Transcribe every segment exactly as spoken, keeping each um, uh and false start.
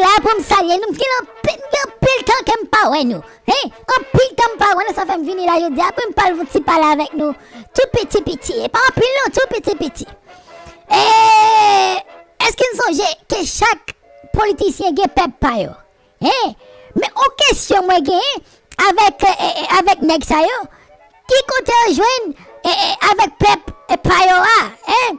la pou m salye nou. M gen anpil, gen anpil tan ke m pa wè nou. Hein? Anpil tan m pa wè nou, sa fè m vini la jodi a pou m pale yon ti pale avèk nou. Tou piti piti. E pa anpil non, tou piti piti. E èske n sonje ke chak politisyen gen pèp pa yo? Hein? Men yon kesyon mwen genyen avèk, e, e, e, avèk nèg sa yo. Ki kote yo jwenn, e, e, avèk pèp, e, pa yo a? Hein?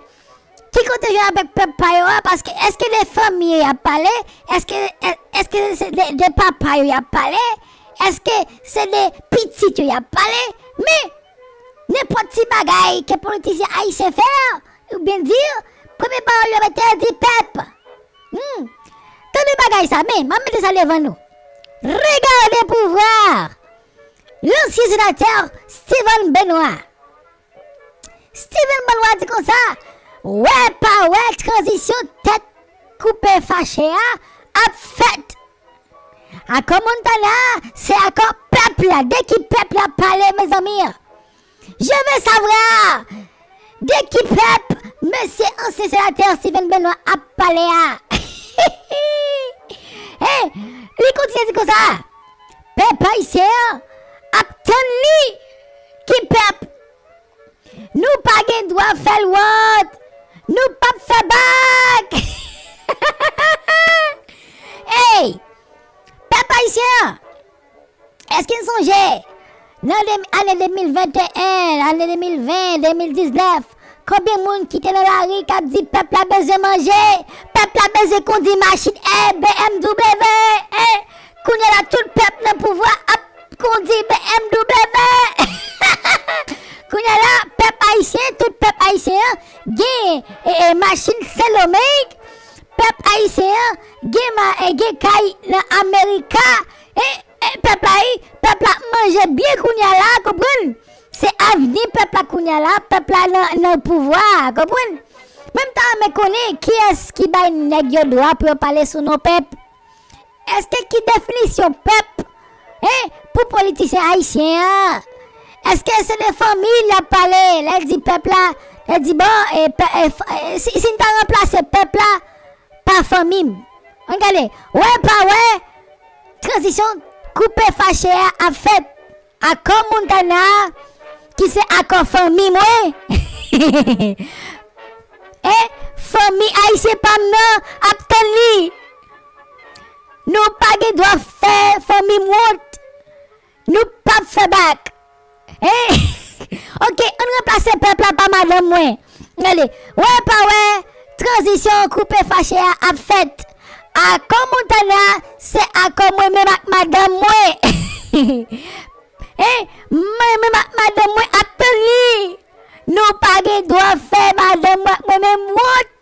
Ki kote yo jwenn avèk pèp pa yo a? Paske èske de fanmi yo y ap pale? Èske, è-, èske se de, de papa yo y ap pale? Èske se de pitit yo y ap pale? Men, nenpòt ti bagay ke politisyen ayisyen fè, oubyen di, premye pawòl yo mete, yo di pèp. Hmm. Tande bagay sa, men, m ap mete sa devan nou. Regardez pouvoir. L'ancien sénateur Steven Benoît. Steven Benoît di konsa, wè pa wè, tranzisyon tèt koupe fache a ap fèt. Akò Montana, se akò pèp la. De ki pèp la pale, mezanmi? Je veux savoir de ki pèp mesye ansyen senatè Steven Benoît ap pale a. Hey, li kontinye di konsa, pèp ayisyen an ap tann li. Ki pèp? Nou pa gen dwa fè l wont. Nou p ap fè bak. Hey, pèp ayisyen an, èske n sonje nan de, ane de mil venteyen, ane de mil ven, de mil diznèf, konbyen moun ki te nan lari k ap di pèp la bezwen manje, pèp la bezwen kondi machin, eh, B M W, eh, kounye a la tout pèp nan pouvwa ap kondi B M W. Kounye a la, pèp ayisyen, tout pèp ayisyen an gen, e, e, machin Sendomeng, pèp ayisyen an gen ma-, e, gen kay nan Amerika, e, e, pèp la, e, pèp la ap manje byen kounye a la, konprann? Se avni pèp la kounye a la, pèp la nan, nan pouvwa a, konprann? Men m ta renmen konnen kiyès ki bay nèg yo dwa pou yo pale sou non pèp. Èske ki definisyon pèp, hein, pou politisyen ayisyen an? Èske se de fanmi l ap pale? Lè l di pèp la, lè l di, bon, e, pè-, e, f-, e, si, si n ta ranplase pèp la pa fanmi m. Ann gade, wè pa wè, tranzisyon koupe fache a ap fèt. Akò Montana, ki se akò fanmi mwen. E fanmi ayisyen pa m nan ap tann li. Nou pa gen dwa fè fanmi m wont. Nou p ap fè bak. E, oke, ann ranplase pèp la pa madanm mwen. Gade, wè pa wè, tranzisyon koupe fache a ap fèt. Akò Montana, se akò mwen menm ak madanm mwen. E, mwen menm ak madanm mwen ap tann li. Nou pa gen dwa fè madanm mwen ak mwen menm wont.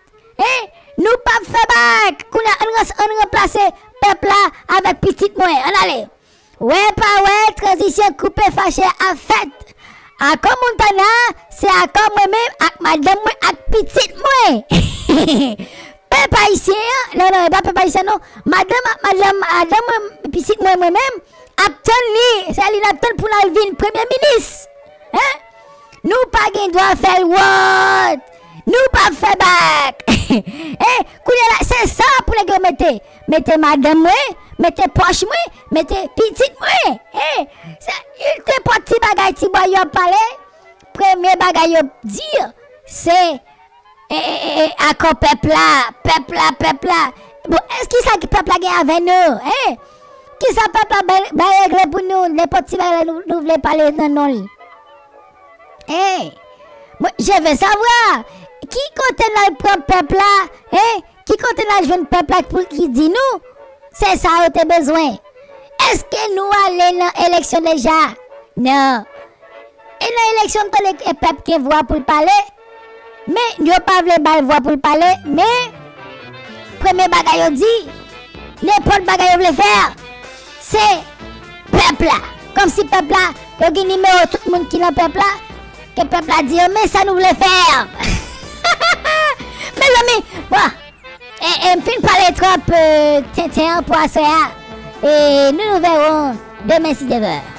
E, nou p ap fè bak. Kounye a, ann ran-, ann ranplase pèp la avèk pitit mwen. Ann ale. Wè pa wè, tranzisyon koupe fache ap fèt. Akò Montana, se akò mwen menm ak madanm mwen ak pitit mwen. Pèp ayisyen an, non, non, e pa pèp ayisyen non. Madanm ak madanm, madanm mwen, pitit mwen, mwen menm, ap tann li. Se li n ap tann pou l al vin premye minis. Hein? Nou pa gen dwa fè l wont. Nou p ap fè bak. E, kounye a la, se sa pou nèg yo mete. Mete madanm mwen, mete pòch mwen, mete pitit mwen. E, se, nenpòt ti bagay ti bwa yo ap pale, premye bagay yo di, se, e, e, e, e, akò pèp la, pèp la, pèp la. Bon, èske kisa ki pèp la gen avè nou? Hein? Kisa pèp la bay, bay regle pou nou, nenpòt ti bagay nou, nou vle pale nan non l? Hein? Mwen, je veux savoir, ki kote n al pran pèp la? Hein? Ki kote n al jwenn pèp la pou ki di nou? Se sa yo te bezwen. Èske nou ale nan eleksyon deja? Non. E nan eleksyon, m tande e pèp gen vwa pou l pale, men yo pa vle ba l vwa pou l pale, men premye bagay yo di, nenpòt bagay yo vle fè, se pèp la. Kòmsi pèp la, yo gen nimewo tout moun ki nan pèp la, ke pèp la di yo, men sa nou vle fè. Mezanmi, bon, e, e, m fin pale twòp, e, tenten an pou aswè a. E nou, nou verrons demain si Dieu veut.